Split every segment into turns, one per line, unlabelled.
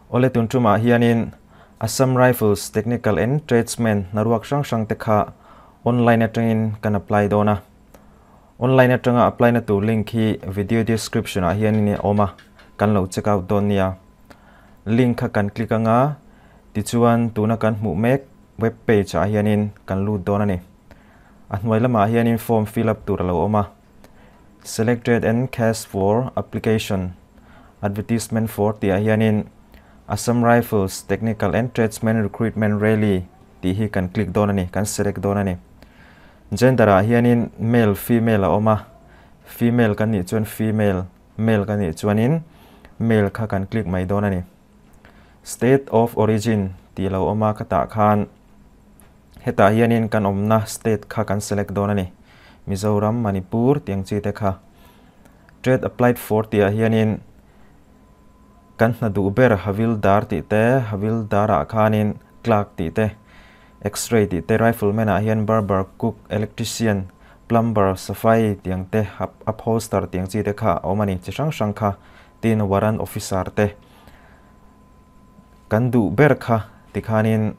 Awle tun tumah hianin Assam Rifles Technical and Tradesman hnaruak hrang hrang te kha online atangin kan apply dawn a. Online atanga apply na tur link hi video description ah hianin a awm a, kan lo check out dawn nia. Link kha kan click anga tichuan tuna kan hmuh mek web page ah hianin kan lut dawn a ni. A hnuai lamah hianin form fill up tur a lo awm a. Selected and Cash for Application Advertisement for tihah hianin Assam Rifles Technical and Tradesman Recruitment Rally tih hi kan click dawn a ni, kan select dawn a ni. Gender ah hianin male, female a awm a, female kan nih chuan female, male kan nih chuanin male kha kan click mai dawn a ni. State of origin tih lo awm a ka tah khan Hetah hianin kan awmna state kha kan select dawn a ni. Mizoram, Manipur tih ang chi te kha. Trade applied for tihah hianin kan hna duh ber Havildar tih te, Havildar ah khanin clerk tih te, X-ray tih te, Rifleman ah hian barber, cook, electrician, plumber, safai tih ang te, upholster tih ang chi te kha a awm a ni. Chi hrang hrang kha tin warrant officer te kan duh ber kha tikhanin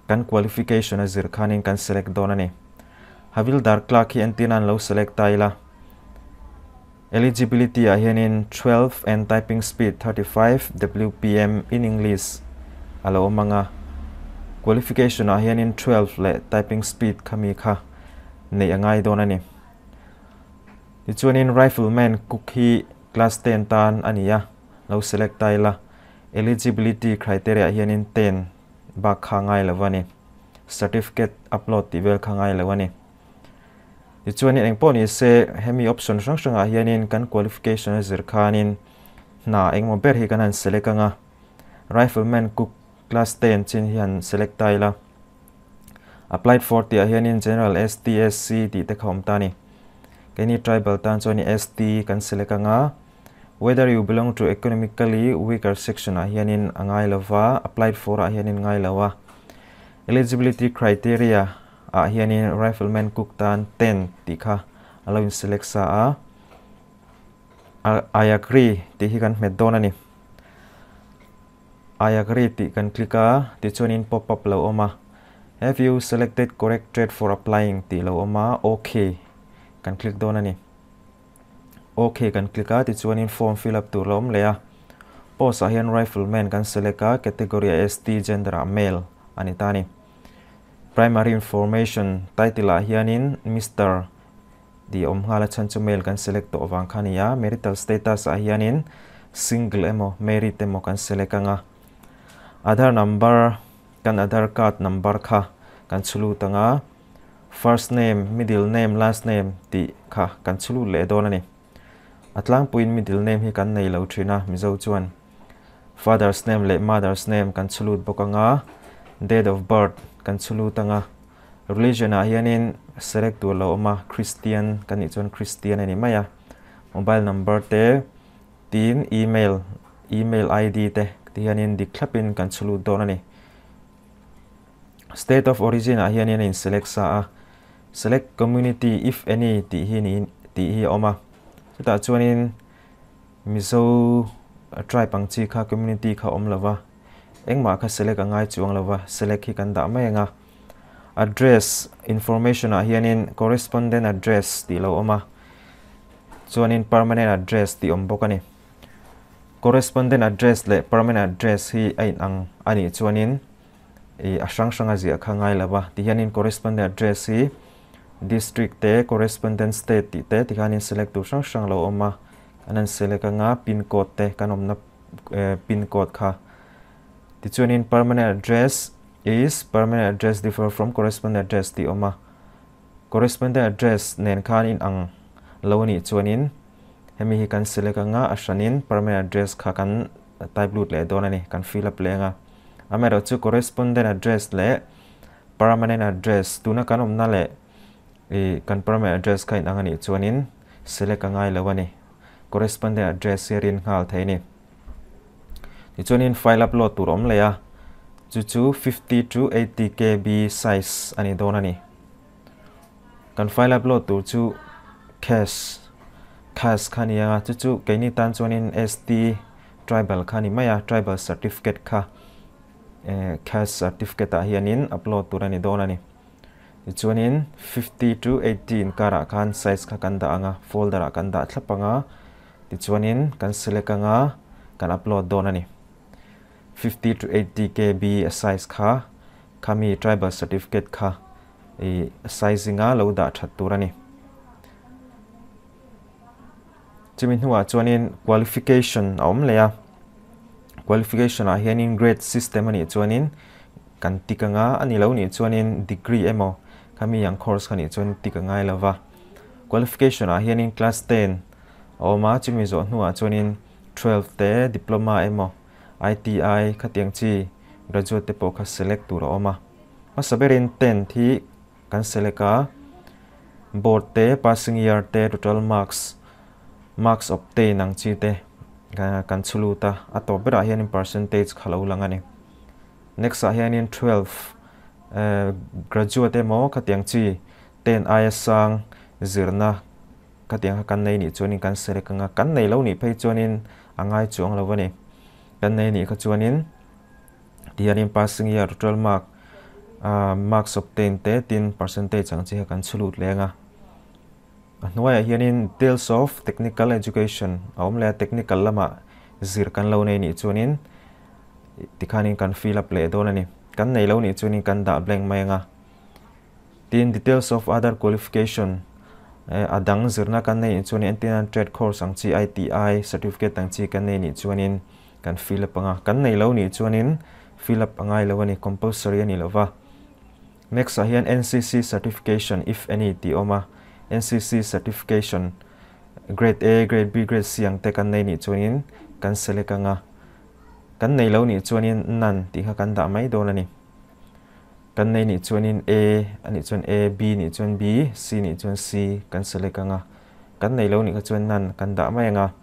Kan qualification a zir khanin kan select dawn a ni. Havildar clerk hi entirna an lo select ta ila. Eligibility ah hianin 12 and typing speed 35 WPM in English a lo awm ang a. Qualification ah hianin 12 leh typing speed khami kha neih a ngai dawn a ni. Tichuanin Rifleman cook hi class 10 tan a ni a, lo select ta ila. Eligibility criteria ah hianin 10 bak kha ngai lo a ni. Certificate upload tih vel kha ngai lo a ni. Tichuanin eng pawh ni se hemi option hrang hrangah hianin kan qualification a zir khanin hna engemaw ber hi kan han select anga Rifleman cook class 10 chin hi han select ta ila. Applied for tihah hianin General ST, SC tih te kha awm ta a ni. Keini tribal tan chuan ST kan select anga Whether you belong to economically weaker section ah hianin a ngai lo va, applied for ah hianin ngai lo a. Eligibility criteria ah hianin Rifleman cook tan 10 tih kha a lo in select sa a. I agree tih hi kan hmet dawn a ni. I agree tih kan click a, tichuanin pop up lo awm a. Have you selected correct trade for applying tih lo awm a, OK kan click dawn a ni. Ok kan click a, tichuanin form fill up tur la awm leh a. Post ah hian Rifleman kan select a, category ah ST, gender ah male a ni ta a ni. Primary information title ah hianin Mister tih a awm nghal a, chhan chu male kan select tawh vang kha a ni a. Marital status ah hianin single emaw married emaw kan select ang a. Aadhaar number kan Aadhaar card number kha kan chhu lut ang a. First name, middle name, last name tih kha kan chhu lut leh dawn a ni. A tlangpuiin middle name hi kan nei lo thin a, Mizo chuan father's name leh mother's name kan chhu lut bawk ang a, date of birth kan chhu lut ang a, religion ah hianin select tur lo awm a, Christian kan nih chuan Christian a ni mai a, mobile number te tin email, email ID te ti hianin dik thlapin kan chhu lut dawn a ni. State of origin ah hianin a in select sa a, select community if any tih hi niin tih hi a awm a, chutah chuanin Mizo tribe ang chi kha community kha awm lova, engmah kha select a ngai chuang lova, select hi kan dah mai ang a. Address information ah hianin correspondent address tih lo awm a, chuanin permanent address tih awm bawk a ni. Correspondent address leh permanent address hi a inang a nih chuanin ih a hrang hrang a ziah kha ngai lo va. Tihianin correspondent address hi district te, correspondent state tih te tikhanin select tur hrang hrang lo awm a. An han select anga pin code te kan awmna pin code kha. Tichuanin permanent address is permanent address differ from correspondent address tih awm a. Correspondent address nen khan inang lo a nih chuanin Hemi hi kan select anga a hranin permanent address kha kan type lut leh dawn a ni, kan fill up leh anga. Amaherawh chu correspondent address leh permanent address tuna kan awmna leh ih kan permanent address kha inang a nih chuanin select a ngai lo a ni. Correspondent address hi rin nghal thei a ni. Tichuanin file upload tur awm leh a, chu chu 50 to 80 KB size a ni dawn a ni. Kan file upload tur chu cash cash kha nia chu chu keini tan chuanin ST tribal kha ni mai a, tribal certificate kha caste certificate ah hianin upload tur a ni dawn a ni. Tichuanin 50 to 80 inkarah khan size kha kan dah ang a, folder ah kan dah thlap ang a, tichuanin kan select ang a, kan upload dawn a ni. 50 to 80 KB a size kha khami tribal certificate kha i sizing a lo dah that tur a ni. Chumi hnuah chuanin qualification a awm leh a, qualification ah hianin grade system a nih chuanin kan tick anga a ni lo nih chuanin degree emaw khami ang course kha nih chuan tick a ngai lo va. Qualification ah hianin class 10 a awm a, chumi zawh hnuah chuanin 12 te diploma emaw ITI khatiang chi graduate te pawh kha select tur a awm a. Hmasa berin 10 hi kan select a, board te passing year te total marks marks obtained ang chi te kan chhu lut a, a tawp berah hianin percentage kha lo lang a ni. Next ah hianin 12 graduate emaw khatiang chi 10 aia sang zirna khatiang kha kan nei nih chuanin kan select anga, kan nei lo nih phei chuanin a ngai chuang lo a ni. Kan nei nih kha chuanin tihianin passing year total mark marks obtained te tin percentage ang chi kha kan chhu lut leng a. A hnuaiah hianin details of technical education a awm leh a, technical lamah zir kan lo nei nih chuanin tikhanin kan fill up leh dawn a ni. Kan nei lo nih chuanin kan dah blank mai anga. Tin details of other qualification a dang zirna kan nei nih chuanin entirnan trade course ang chi ITI certificate ang chi kan nei nih chuanin kan fill up anga. Kan nei lo nih chuanin fill up a ngai lo a ni, compulsory a ni lova. Next ah hian NCC certification if any tih a awm a, NCC certification grade A, grade B, grade C ang te kan nei nih chuanin kan select anga. Kan nei lo nih chuanin none tih kha kan dah mai dawn a ni. Kan nei nih chuanin A a nih chuan A, B nih chuan B, C nih chuan C kan select anga. Kan nei lo nih kha chuan none kan dah mai anga.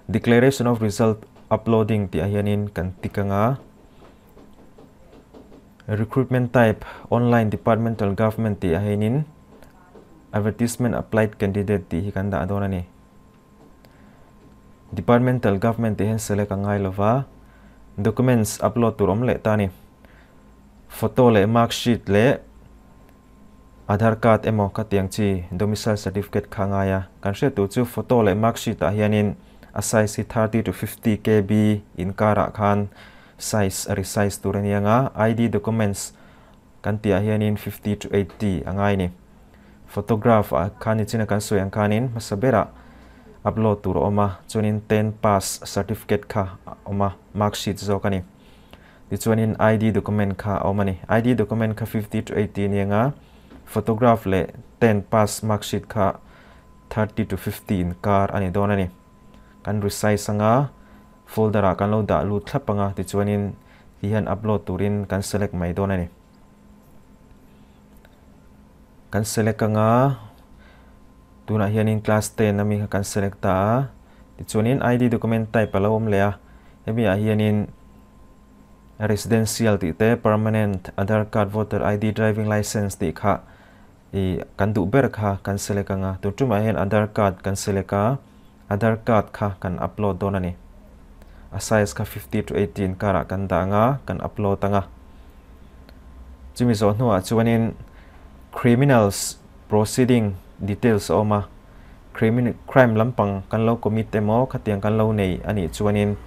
Declaration of result uploading tih ah hianin kan tick anga. Recruitment type online departmental government tih ah hianin advertisement applied candidate tih hi kan dah dawn a ni. Departmental government tih hian select a ngai lova, documents upload tur awm leh ta a ni. Photo leh mark sheet leh Aadhaar card emaw khatiang chi domicile certificate kha a ngai a. Kan hriat tur chu photo leh mark sheet ah hianin a size hi 30 to 50 KB inkarah khan size a resize tur a ni anga, ID documents kan tih ah hianin 50 to 80 a ngai a ni. Photograph ah khan nichina kan sawi ang khanin hmasa berah upload tur a awm a, chuanin 10 pass certificate kha a awm a, mark sheet zawk a ni. Tichuanin ID document kha a awm a ni. ID document kha 50 to 80 a ni anga, photograph leh 10 pass mark sheet kha 30 to 50 inkar a ni dawn a ni. Kan resize anga, folder ah kan lo dah lut thlap anga, tichuanin ti hian upload turin kan select mai dawn a ni. Kan select anga, tunah hianin class 10 ami kha kan select ta a, tichuanin ID document type a lo awm leh a, hemi ah hianin residential tih te, permanent, Aadhaar card, voter ID, driving license tih kha i kan duh ber kha kan select anga. Tun tumah hian Aadhaar card kan select a, Aadhaar card kha kan upload dawn a ni. A size kha 50 to 80 inkarah kan dah anga, kan upload anga. Chumi zawh hnuah chuanin criminals proceeding details a awm a, crime lampang kan lo commit emaw khatiang kan lo nei a nih chuanin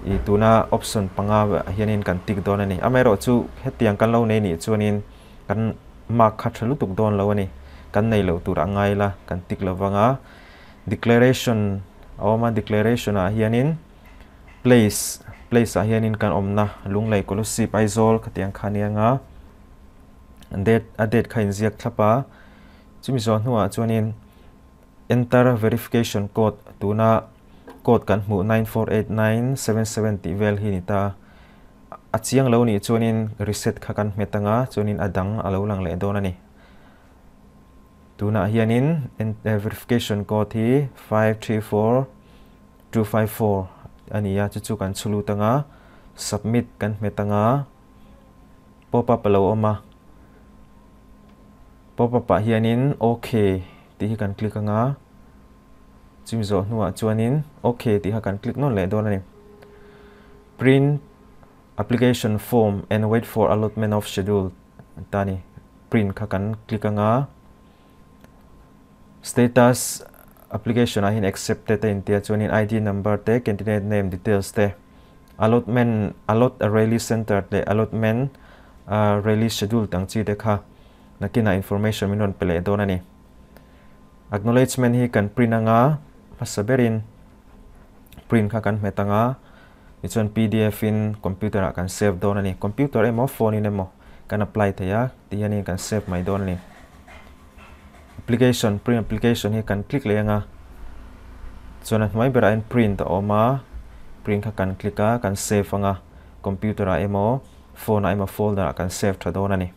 i tuna option panga hianin kan tick dawn a ni. Amaherawh chu hetiang kan lo nei nih chuanin kan mark kha tha lutuk dawn lo a ni. Kan nei lo tur a ngai la, kan tick lovanga. Declaration a awm a, declaration ah hianin place place ah hianin kan awmna Lunglei Kolasib Aizawl khatiang kha a ni anga, date a date kha inziak thlap a. Chumi zawh hnuah chuanin enter verification code tuna code kan hmuh 948977 tih vel hi ni ta. A chiang lo nih chuanin reset kha kan hmet anga, chuanin a dang a lo lang leh dawn a ni. Tunah hianin verification code hi 534254 a ni a, chu chu kan chhu lut anga, submit kan hmet anga, pop-up a lo awm a. Pop-up ah hianin OK tih hi kan click anga. Chumi zawh hnuah chuanin OK tih kha kan click nawn leh dawn a ni. Print application form and wait for allotment of schedule ta ni. Print kha kan click anga status application ah hian accepted a intia chuanin ID number te candidate name details te allotment allot a rally center leh allotment rally schedule ang chi te kha nakinah information min rawn pe leh dawn a ni. Acknowledgement hi kan print anga hmasa berin print kha kan hmet anga tichuan pdf in computer ah kan save dawn a ni. Computer emaw phone in emaw kan apply thei a ti hianin kan save mai dawn a ni. Application print application hi kan click leh anga chuan a hnuai berah hian print a awm a print kha kan click a kan save anga computer ah emaw phone ah emaw folder ah kan save tha dawn a ni.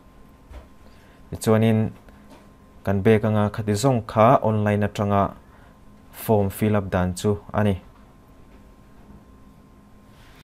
Tichuanin kan bag anga khati zawng kha online atanga form fill up dan chu a ni.